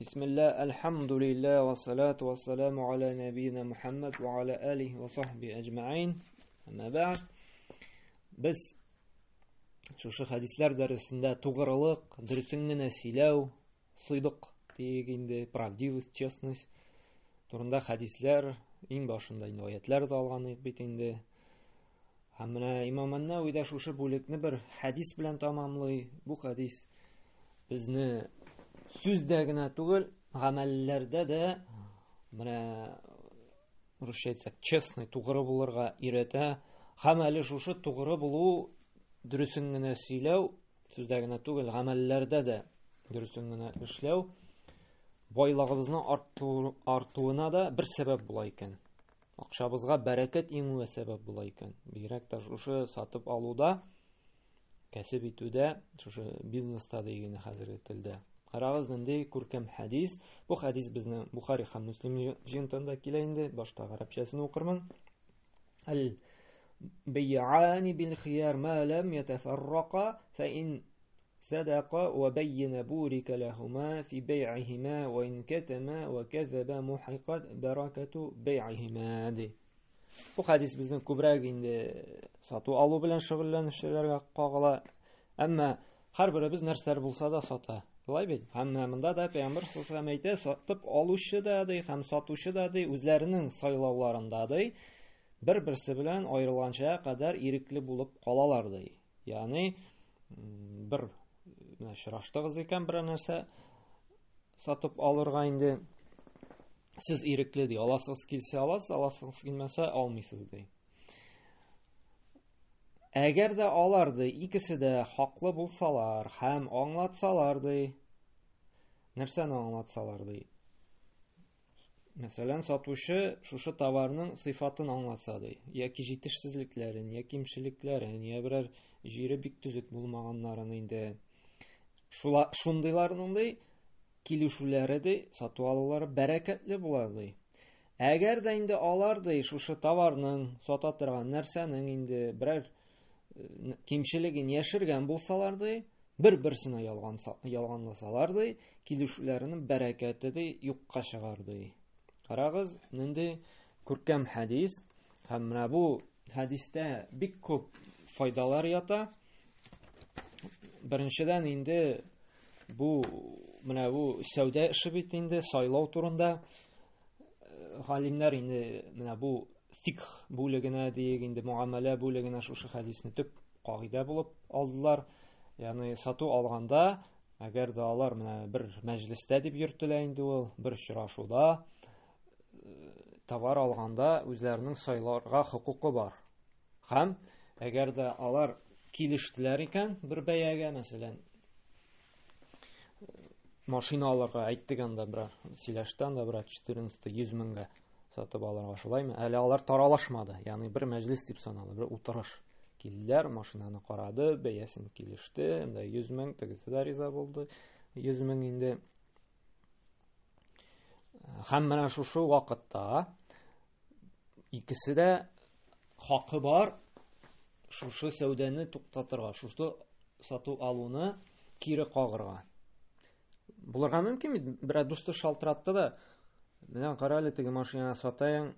Бисмилла, әлхәмдулилла, ва салату ва саламу аля нәбиина Мухаммад ва аля алихи ва сахби әҗмәин. Әмма бәгъд. Без шушы хәдисләр дәресендә тугрылык, дөресен генә сөйләү, сыйдык диек инде, правдивость, честность турында хәдисләр, иң башында инде аятлар да алган идек бит инде. Һәм менә Имам Ан-Нәви дә шушы бүлекне бер хәдис белән тамамлый. Бу хәдис безне сүздә генә түгел, гамәлләрдә дә менә русча әйтсәк, честный, тугры булырга өйрәтә. Һәм әле шушы тугры булу, дөресен генә сөйләү, сүздә генә түгел, гамәлләрдә дә дөресен генә эшләү байлыгыбызның артуына да бер сәбәп була икән. Акчабызга бәрәкәт иңүгә сәбәп була икән. Бигрәк тә шушы сатып алуда, кәсеп итүдә, шушы бизнеста дигән хәзерге телдә. Карагыз, нинди күркәм хәдис. Бу хәдис безнең Бухари һәм Муслим җыентыгында килә инде. Башта гарәпчәсен укырмын. Әл бий'ани бил хияр ма лам ятафаррака фа ин садака ва бәййәнә бурика ләһума фи бәй'иһима ва ин кәтәмә ва кәзәбә мухикат бәракәту бәй'иһима ди. Бу хәдис безнең күбрәк инде сату алу белән шөгыльләнүчеләргә кагыла. Әмма һәрберебез нәрсәләр булса да сата. Шулай бит? Һәм монда да Пәйгамбер саллаллаху алейһи әйтә, сатып алучы да ди, һәм сатучы да ди, үзләренең сайлауларында ди, бер-берсе белән аерылганча кадәр ирекле булып калалар ди. Ягъни бер менә очраштыгыз икән берәр нәрсә сатып алырга инде сез ирекле ди. Аласыгыз килсә аласыз, аласыгыз килмәсә алмыйсыз ди. Әгәр дә алар ди, икесе дә хаклы булсалар һәм аңлатсалар ди, нәрсәне аңлатсалар ди? Мәсәлән, сатучы шушы товарның сыйфатын аңлатса ди, яки җитешсезлекләрен, я кимчелекләрен, я берәр җире бик төзек булмаганнарын инде. Шула, шундыйларның ди килешүләре ди, сату алулары бәрәкәтле була ди. Әгәр дә инде алар ди шушы товарның, сата торган нәрсәнең инде берәр э, кимчелеген яшергән булсалар ди, бер-берсенә ялган ялганласалар ди, килешүләренең бәрәкәте ди юкка чыгар ди. Карагыз, нинди күркәм хәдис. Һәм менә бу хәдистә бик күп файдалар ята. Беренчедән инде бу менә бу сәүдә эше бит инде сайлау турында галимнәр инде менә бу фикх бүлегенә диек инде муамәлә бүлегенә шушы хәдисне төп кагыйдә булып алдылар. Ягъни сату алганда, әгәр дә алар менә бер мәҗлестә дип йөртелә инде ул, бер очрашуда э, товар алганда үзләренең сайларга хокукы бар. Һәм әгәр дә алар килештеләр икән бер бәягә, мәсәлән, машина алырга әйттек анда берәр сөйләште анда берәр 14 100 меңгә сатып алырга шулаймы әле алар таралашмады ягъни бер мәҗлес дип санала бер утырыш килделәр машинаны карады бәясен килеште анда 100 мең тегесе дә риза булды 100 мең инде һәм менә шушы вакытта икесе дә хакы бар шушы сәүдәне туктатырга, шушы сату алуны кире кагырга. Булырга мөмкин бит, берәр дусты шалтыратты да, менә кара әле теге машинаны сатайың,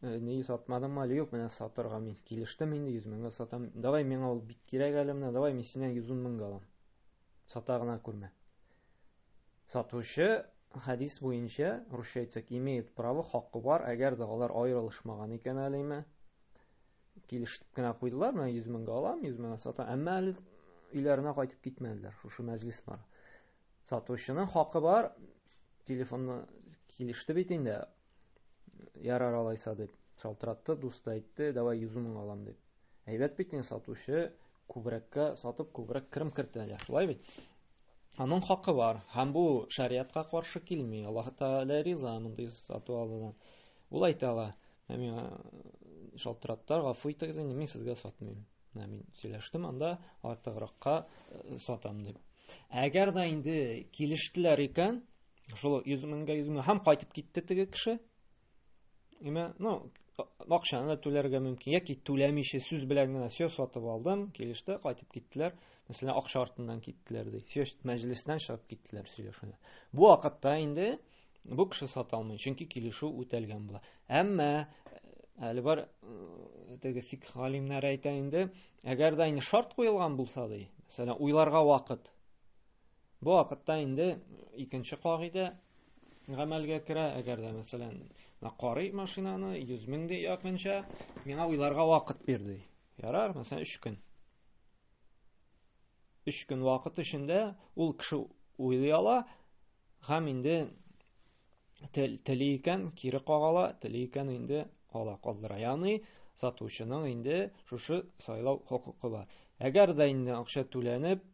э, ни сатмадыңмы әле, юк, менә сатырга мин килештем инде, 100 меңгә сатам. Давай миңа ул бик кирәк әле менә, давай мин синнән 110 меңгә алам. Сата гына күрмә. Сатучы хәдис буенча, русча әйтсәк, имеет право, хакы бар, әгәр дә алар аерылышмаган икән әлеме, килешеп кенә куйдылар, менә 100 меңгә алам, 100 меңгә сатам, әмма әле өйләренә кайтып китмәделәр, шушы мәҗлес бар. Сатучының хакы бар, телефонны килеште бит инде, ярар алайса дип шалтыратты, дусты әйтте, давай 100 мең алам дип. Әйбәт бит инде сатучы күбрәккә сатып, күбрәк керем кертә әле, шулай бит? Аның хакы бар, һәм бу шариатка каршы килми. Аллаһ Тәгалә риза мондый сату алудан. Ул әйтә ала, Ә миңа шалтыраттылар, гафу итегез инде, мин сезгә сатмыйм. Менә мин сөйләштем анда, артыгракка э, сатам дип. Әгәр дә инде килештеләр икән, шул 100 меңгә 100 мең һәм кайтып китте теге кеше. Имә, ну, Акчаны да түләргә мөмкин, яки түләмичә сүз белән генә все сатып алдым, килеште, кайтып киттеләр. Мәсәлән, акча артыннан киттеләр ди. Все, мәҗлестән чыгып киттеләр сөйләшүне. Бу вакытта инде бу кеше сата алмый, чөнки килешү үтәлгән була. Әмма әле бар теге фикх галимнәре әйтә инде, әгәр дә инде шарт куелган булса ди, мәсәлән, уйларга вакыт. Бу вакытта инде икенче кагыйдә гамәлгә керә. Әгәр дә, мәсәлән, менә карый машинаны 100 мең ди якынча, миңа уйларга вакыт бир ди. Ярар, мәсәлән, 3 көн. 3 көн вакыт эчендә ул кеше уйлый ала һәм инде тели икән, кире кагала, тели икән инде ала калдыра. Ягъни сатучының инде шушы сайлау хокукы бар. Әгәр дә инде акча түләнеп,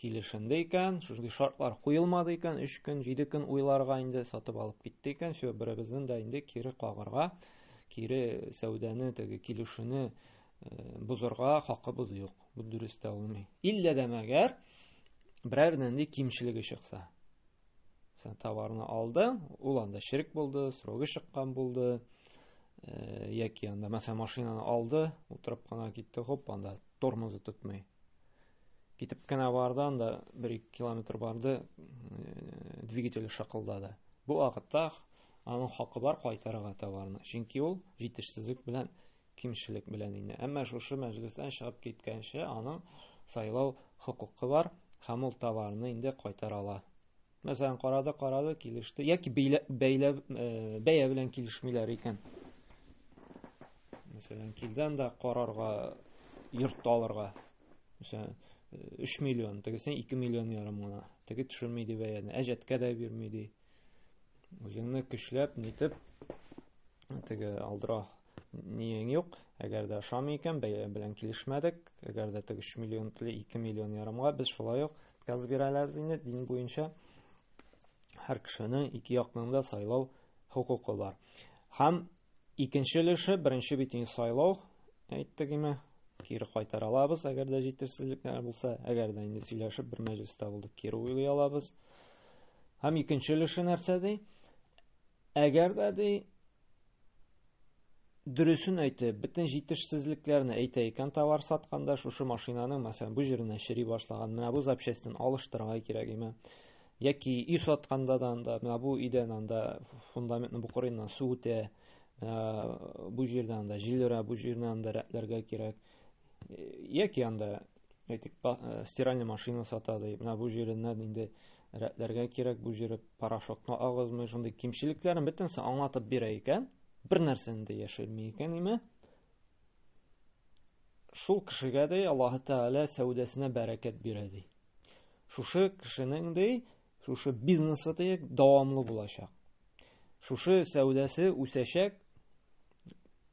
килешенде икән, шушындый шартлар куелмады икән, 3 көн, 7 көн уйларга инде сатып алып китте икән, все, беребезнең дә инде кире кагарга, кире сәүдәне, теге килешүне бозырга хакыбыз юк. Бу дөрес тә булмый. Иллә дә мәгәр берәр нинди кимчелеге чыкса. Сен товарны алды, ул анда черек булды, срогы чыккан булды, яки анда мәсәлән машинаны алды, утырып кына китте, хоп, анда тормозы тотмый. Китеп кенә барды, анда 1-2 километр барды, двигатель шакылдады. Бу вакытта аның хакы бар кайтарырга товарны, чөнки ул җитешсезлек белән, кимчелек белән инде. Әмма шушы мәҗлестән чыгып киткәнче аның сайлау хокукы бар һәм ул товарны инде кайтара ала. Мәсәлән, карады, карады, килеште. Яки бәйлә, бәйлә, бәя белән килешмиләр икән. Мәсәлән, килдән дә карарга, йорт алырга. Мәсәлән, 3 миллион, тегесен 2 миллион ярым гына. Теге төшерми ди бәяне, әҗәткә дә бирми ди. Үзеңне көчләп, нитеп, теге алдыра ниең юк. Әгәр дә ошамый икән, бәя белән килешмәдек. Әгәр дә теге 3 миллион тели 2 миллион ярымга, без шулай ук отказ бирә алабыз инде дин буенча. Һәр кешенең ике якның да сайлау хокукы бар. Һәм икенче өлеше, беренче бит инде сайлау, әйттек име, кире кайтара алабыз, әгәр дә җитешсезлекләр булса, әгәр дә инде сөйләшеп бер мәҗлестә булдык, кире уйлый алабыз. Һәм икенче өлеше нәрсә ди? Әгәр дә ди, дөресен әйтеп, бөтен җитешсезлекләрне әйтә икән товар сатканда, шушы машинаның, мәсәлән, бу җиренә чери башлаган, менә бу запчастен алыштырырга кирәк име? Яки өй сатканда да анда, менә бу өйдән анда фундаментның бу кырыеннан су үтә, бу җирдән анда җил өрә, бу җирне анда рәтләргә кирәк. Яки анда, әйтик, стиральный машина сата ди, менә бу җиреннән инде рәтләргә кирәк, бу җире порошокны агызмый, шундый кимчелекләрен бөтенесен аңлатып бирә икән, бер нәрсәне дә яшерми икән, име? Шул кешегә ди Аллаһы Тәгалә сәүдәсенә бәрәкәт бирә ди. Шушы кешенең ди, шушы бизнесы ди дәвамлы булачак. Шушы сәүдәсе үсәчәк,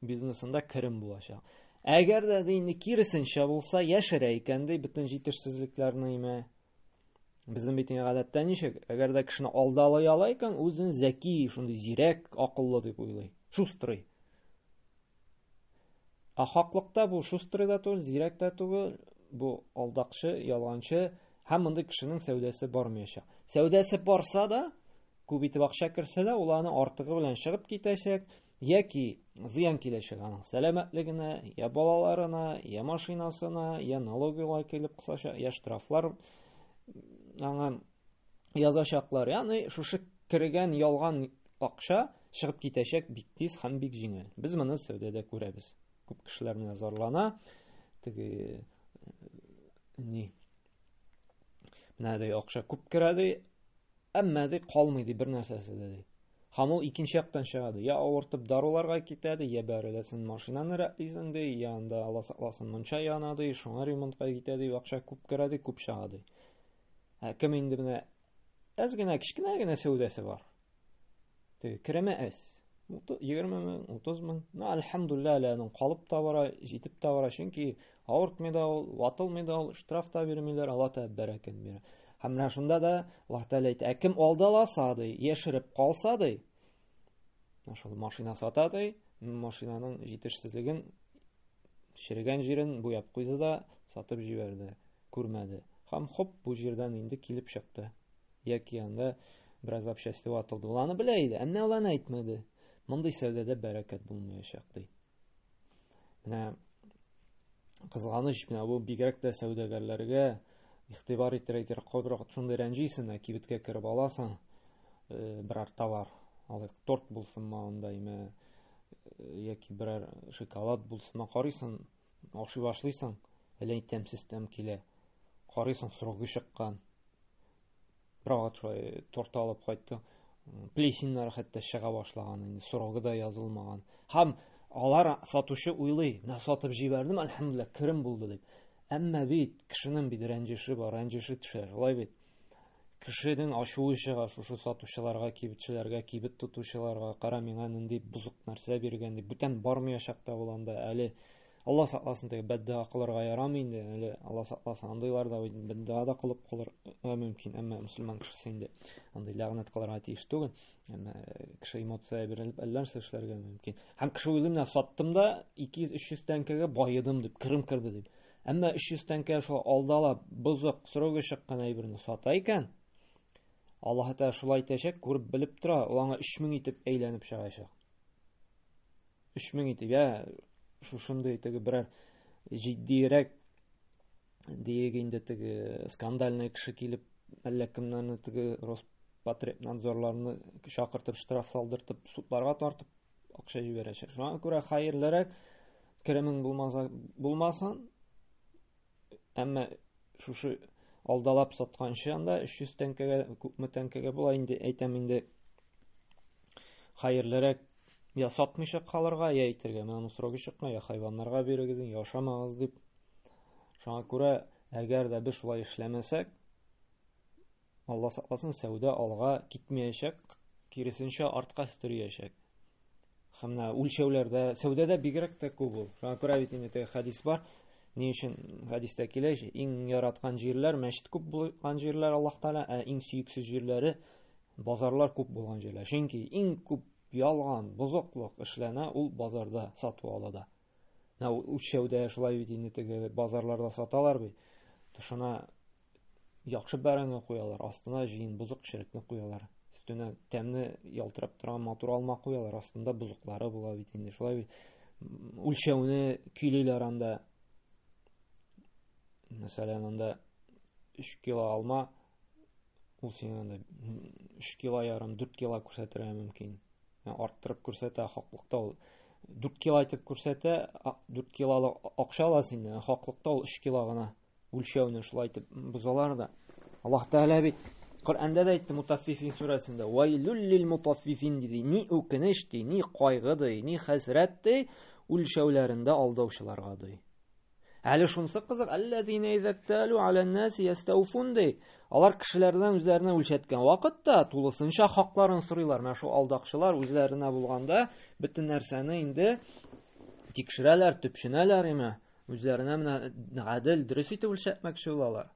бизнесында керем булачак. Әгәр дә ди инде киресенчә булса, яшерә икән ди бөтен җитешсезлекләрне име. Безнең бит инде гадәттә ничек? Әгәр дә кешене алдалый ала икән, үзен зәки, шундый зирәк, акыллы дип уйлый. Шустрый. Ә хаклыкта бу шустрый да түгел, зирәк тә түгел, бу алдакчы, ялганчы һәм мондый кешенең сәүдәсе бармаячак. Сәүдәсе барса да, күп итеп акча керсә дә, ул аны артыгы белән чыгып китәчәк, яки зыян киләчәк аның сәламәтлегенә, я балаларына, я машинасына, я налоговыйга килеп кысачак, я штрафлар аңа язачаклар. Ягъни шушы кергән ялган акча чыгып китәчәк бик тиз һәм бик җиңел. Без моны сәүдәдә күрәбез. Күп кешеләр менә зарлана, теге ни менә ди акча күп керә ди, әмма ди калмый ди бер нәрсәсе дә ди. Һәм ул икенче яктан чыга ди. Я авыртып даруларга китә ди, я бәреләсен машинаны рәтлисең ди, я анда Алла сакласын мунча яна ди, шуңа ремонтка китә ди, акча күп керә ди, күп чыга ди. Ә кем инде менә әз генә кечкенә генә сәүдәсе бар. Теге кереме әз. 20 мең, 30 мең. Ну, альхамдулилла, әле аның калып та бара, җитеп тә бара, чөнки авыртмый да ул, ватылмый да ул, штраф та бирмиләр, Алла Тәгалә бәрәкәт бирә. Һәм менә шунда да Аллаһ Тәгалә әйтә, ә кем алдаласа ди, яшереп калса ди, шул машина сата ди, машинаның җитешсезлеген, черегән җирен буяп куйды да сатып җибәрде, күрмәде. Һәм хоп, бу җирдән инде килеп чыкты. Яки анда бераз запчасти ватылды. Ул аны белә иде, әмма ул аны әйтмәде. Мондый сәүдәдә бәрәкәт булмаячак, ди. Менә кызганыч, менә бу бигрәк тә сәүдәгәрләргә игътибар итәргә кирәк. Кайбер вакыт шундый рәнҗисең, ә кибеткә кереп аласың, берәр товар, алыйк, торт булсынмы анда, име, яки берәр шоколад булсынмы, карыйсың, ашый башлыйсың, әллә ни тәмсез тәм килә. Карыйсың, срогы чыккан. Бервакыт шулай торт алып кайтты. Плесеньнар хәтта чыга башлаган инде, срогы да язылмаган. Һәм алар сатучы уйлый, менә сатып җибәрдем, әлхәмдүлилләһ, керем булды дип. Әмма бит кешенең бит рәнҗеше бар, рәнҗеше төшә, шулай бит. Кешенең ачуы чыга шушы сатучыларга, кибетчеләргә, кибет тотучыларга, кара миңа нинди бозык нәрсә биргән дип, бүтән бармаячак та ул анда әле. Алла сакласын, теге бәддуа кылырга ярамый инде, әле Алла сакласын, андыйлар да бәддуа да кылып калырга мөмкин, әмма мөселман кешесе инде андый ләгънәт кылырга тиеш түгел. Әмма кеше эмоциягә бирелеп әллә нәрсә эшләргә мөмкин. Һәм кеше уйлый, менә саттым да 200-300 тәңкәгә баедым дип, керем керде дип. Әмма 300 тәңкә шул алдалап, бозык, срогы чыккан әйберне сата икән, Аллаһ Тәгалә шулай итәчәк, күреп белеп тора, ул аңа 3000 итеп әйләнеп чыгачак. 3000 итеп, я шушындый теге берәр җитдиерәк диек инде теге скандальный кеше килеп, әллә кемнәрне теге Роспотребнадзорларны чакыртып, штраф салдыртып, судларга тартып акча җибәрәчәк. Шуңа күрә хәерлерәк керемең булмаса булмасын, әмма шушы алдалап сатканчы анда 300 тәңкәгә, күпме тәңкәгә була инде, әйтәм инде, хәерлерәк я сатмыйча калырга, я әйтергә, менә моның срогы чыкмый, я хайваннарга бирегез, я ашамагыз дип. Шуңа күрә, әгәр дә без шулай эшләмәсәк, Алла сакласын, сәүдә алга китмәячәк, киресенчә артка стериячәк. Һәм менә үлчәүләрдә, сәүдәдә бигрәк тә күп ул. Шуңа күрә бит инде теге хәдис бар. Ни өчен хәдистә килә? Иң яраткан җирләр мәчет күп булган җирләр Аллаһ Тәгалә, ә иң сөексез җирләре базарлар күп булган җирләр. Чөнки иң күп ялган, бозыклык эшләнә ул базарда, сату алуда. Менә үлчәүдә шулай бит инде теге базарларда саталар бит. Тышына яхшы бәрәңге куялар, астына җыен бозык черекне куялар. Өстенә тәмле ялтырап торган матур алма куялар, астында бозыклары була бит инде. Шулай бит. Үлчәүне көйлиләр анда. Мәсәлән, анда 3 кило алма, ул сиңа анда 3 кило ярым, 4 кило күрсәтергә мөмкин. Арттырып күрсәтә, хаклыкта ул 4 кило итеп күрсәтә, 4 килолык акча ала синнән, хаклыкта ул 3 кило гына. Үлчәүне шулай итеп бозалар да. Аллаһ Тәгалә бит Коръәндә дә әйтте Мутаффифин сүрәсендә, "Вайлюл лил мутаффифин" диде. Ни үкенеч ди, ни кайгы ди, ни хәсрәт ди, үлчәүләрендә алдаучыларга ди. Әле шунысы кызык, аллазина изакталу алан-наси ястауфун ди. Алар кешеләрдән үзләренә үлчәткән вакытта тулысынча хакларын сорыйлар. Менә шул алдакчылар үзләренә булганда бөтен нәрсәне инде тикшерәләр, төпченәләр име. Үзләренә менә гадел, дөрес итеп үлчәтмәкче булалар.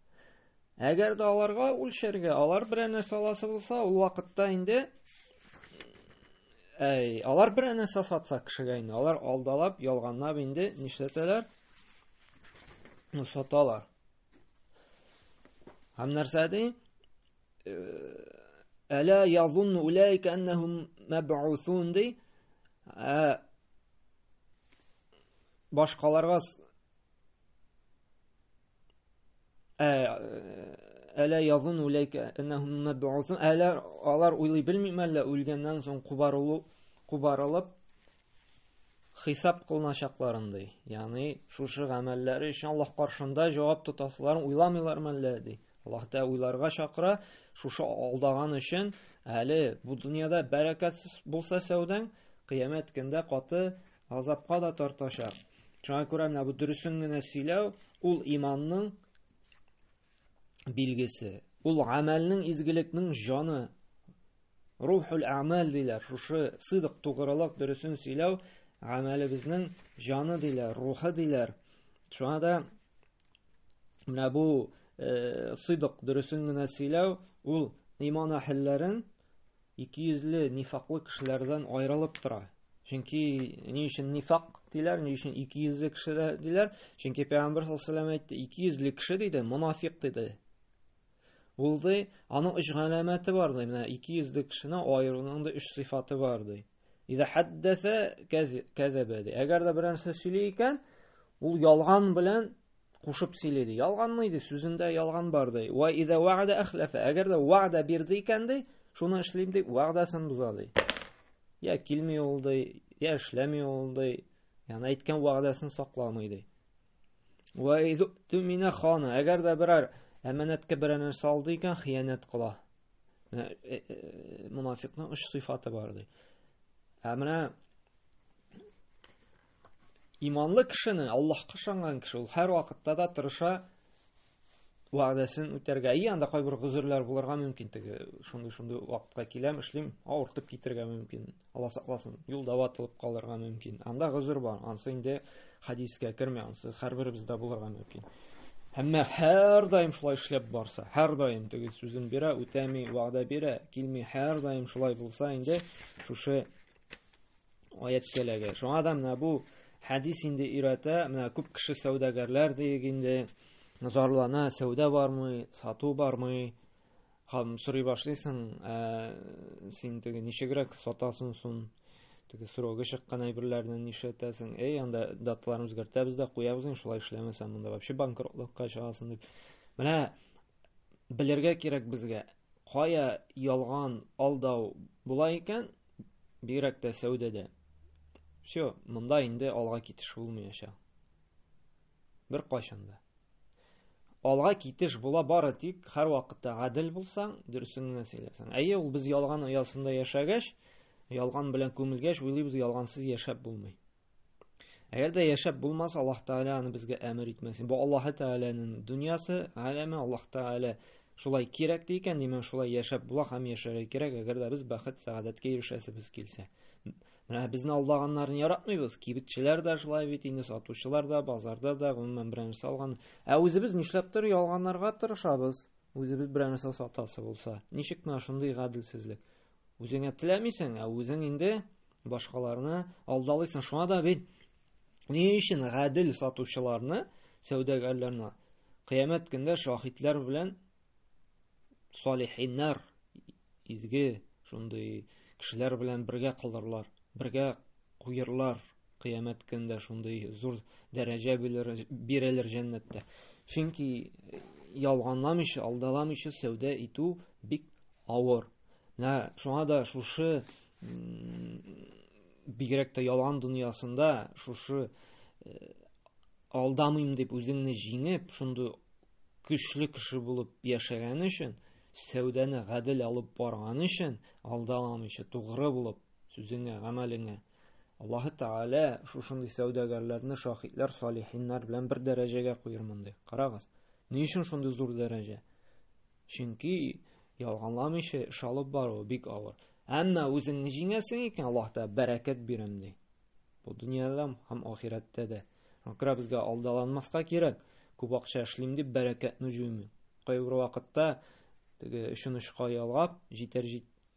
Әгәр дә аларга үлчәргә, алар берәр нәрсә аласы булса, ул вакытта инде әй, алар берәр нәрсә сатса кешегә инде, алар алдалап, ялганлап инде нишләтәләр? Ну, саталар. Һәм нәрсә ди? Әлә язунну улайка аннахум маб'усун ди. Ә башкаларга әлә язун улайка аннахум маб'усун, әлә алар уйлый белмиме әллә үлгәннән соң кубарылу кубарылып хисап кылыначакларын ди. Ягъни шушы гамәлләре өчен Аллаһ каршында җавап тотасыларын уйламыйлармы әллә ди. Аллаһ Тәгалә уйларга чакыра, шушы алдаган өчен әле бу дөньяда бәрәкәтсез булса сәүдәң, кыямәт көндә каты Газапка да тартачак. Шуңа күрә менә бу дөресен генә сөйләү ул иманның билгесе. Ул гамәлнең, изгелекнең җаны. Рухул әмәл диләр. Шушы сыдык, тугрылык, дөресен сөйләү гамәлебезнең җаны диләр, рухы диләр. Шуңа да менә бу сыдык, дөресен генә сөйләү ул иман әһелләрен икейөзле, нифаклы кешеләрдән аерылып тора. Чөнки ни өчен нифак диләр, ни өчен икейөзле кеше диләр? Чөнки Пәйгамбер саллаллаһу алейһи ва сәлләм әйтте, икейөзле кеше диде, монафик диде. Ул ди, аның өч галәмәте бар ди. Менә икейөзле кешене аеруның да өч сыйфаты бар ди. Иза хаддәсә кәзәбә ди. Әгәр дә берәр нәрсә сөйли икән, ул ялган белән кушып сөйли ди. Ялганлый ди, сүзендә ялган бар ди. Ва иза вәгъдә әхләфә. Әгәр дә вәгъдә бирде икән ди, шуны эшлим дип вәгъдәсен боза ди. Я килми ул ди, я эшләми ул ди. Ягъни әйткән вәгъдәсен сакламый ди. Ва иза түминә хана. Әгәр дә берәр әманәткә берәр нәрсә алды икән, хыянәт кыла. Менә э, э, мунафикның өч сыйфаты бар ди. Ә менә иманлы кешене, Аллаһка ышанган кеше ул һәр вакытта да тырыша вәгъдәсен үтәргә. И анда кайбер гозерләр булырга мөмкин, теге шундый-шундый вакытка киләм, эшлим, авыртып китергә мөмкин. Алла сакласын, юлда ватылып калырга мөмкин. Анда гозер бар, ансы инде хәдискә керми, ансы һәрберебездә булырга мөмкин. Әмма һәрдаим шулай эшләп барса, һәрдаим теге сүзен бирә, үтәми, вәгъдә бирә, килми, һәрдаим шулай булса инде шушы аятькә эләгә. Шуңа да менә бу хәдис инде өйрәтә, менә күп кеше сәүдәгәрләр диек инде зарлана, сәүдә бармый, сату бармый. Һәм сорый башлыйсың, ә, син теге ничегрәк сатасың соң? Теге срогы чыккан әйберләрне нишләтәсең? Эй, анда даталарын үзгәртәбез дә куябыз инде, шулай эшләмәсәң монда вообще банкротлыкка чыгасың дип. Менә белергә кирәк безгә, кая ялган, алдау була икән, бигрәк тә сәүдәдә. Все, монда инде алга китеш булмаячак. Бер кайчан да. Алга китеш була бары тик һәр вакытта гадел булсаң, дөресен генә сөйләсәң. Әйе, ул без ялган оясында яшәгәч, ялган белән күмелгәч, уйлыйбыз, ялгансыз яшәп булмый. Әгәр дә яшәп булмаса, Аллаһ Тәгалә аны безгә әмер итмәсен. Бу Аллаһ Тәгаләнең дөньясы, галәме, Аллаһ Тәгалә шулай кирәк ди икән, димәк, шулай яшәп була һәм яшәргә кирәк, әгәр дә без бәхет, сәгадәткә ирешәсебез килсә. Менә безне алдаганнарны яратмыйбыз. Кибетчеләр дә шулай бит инде, сатучылар да, базарда да, гомумән берәр нәрсә алган. Ә үзебез нишләптер ялганнарга тырышабыз. Үзебез берәр нәрсә сатасы булса. Ничек менә шундый гаделсезлек? Үзеңә теләмисең, ә үзең инде башкаларны алдалыйсың. Шуңа да бит ни өчен гадел сатучыларны, сәүдәгәрләрне кыямәт көндә шаһитләр белән салихиннар, изге шундый кешеләр белән бергә кылырлар, бергә куерлар кыямәт көндә шундый зур дәрәҗә бирәләр җәннәттә. Чөнки ялганламыйча, алдаламыйча сәүдә итү бик авыр. Менә шуңа да шушы бигрәк тә ялган дөньясында шушы э, алдамыйм дип үзеңне җиңеп, шундый көчле кеше булып яшәгән өчен, сәүдәне гадел алып барган өчен, алдаламыйча, тугры булып сүзеңә, гамәлеңә. Аллаһы Тәгалә шушындый сәүдәгәрләрне шаһитләр, салихиннар белән бер дәрәҗәгә куермын ди. Карагыз, ни өчен шундый зур дәрәҗә? Чөнки ялганламыйча эш алып бару бик авыр. Әмма үзеңне җиңәсең икән, Аллаһ Тәгалә бәрәкәт бирәм ди. Бу дөньяда һәм ахирәттә дә. Шуңа күрә безгә алдаланмаска кирәк. Күп акча эшлим дип бәрәкәтне җуймый. Кайбер вакытта теге өчен очка ялгап, җитәр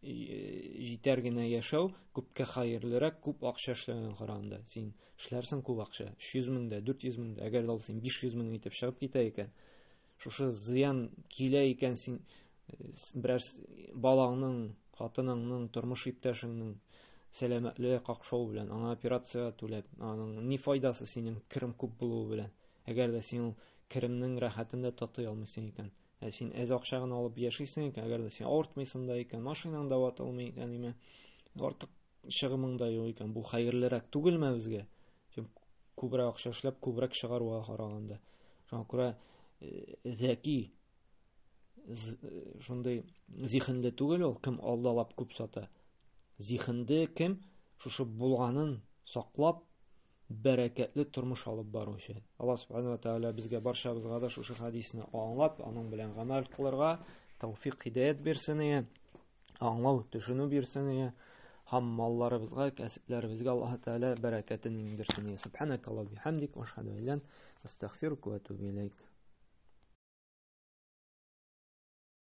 җитәр генә яшәү күпкә хәерлерәк, күп акча эшләгән караганда. Син эшләрсең күп акча, 300 мең дә, 400 мең дә, әгәр дә ул син 500 мең итеп чыгып китә икән, шушы зыян килә икән, син э, берәр балаңның, хатыныңның, тормыш иптәшеңнең сәламәтлеге какшау белән, аңа операция түләп, аның ни файдасы синең керем күп булуы белән? Әгәр дә син ул керемнең рәхәтен дә татый алмыйсың икән, ә син әз акча гына алып яшисең икән, әгәр дә син авыртмыйсың да икән, машинаң да ватылмый икән, име, артык чыгымың да юк икән, бу хәерлерәк түгелме безгә? Чем күбрәк акча эшләп, күбрәк чыгаруга караганда. Шуңа күрә э, зәки э, шундый зиһенле түгел ул, кем алдалап күп сата. Зиһенле кем шушы булганын саклап, бәрәкәтле тормыш алып баручы. Аллаһ субхану ва тааля безгә барчабызга да шушы хадисне аңлап, аның белән гамәл кылырга тәүфик һидаят бирсен ие, аңлау, төшенү бирсен ие. Һәм малларыбызга, кәсепләребезгә Аллаһ Тәгалә бәрәкәтен иңдерсен. Субханакаллаһу бихамдик, ва ашһаду ан ла астагфирука ва атубу илейк.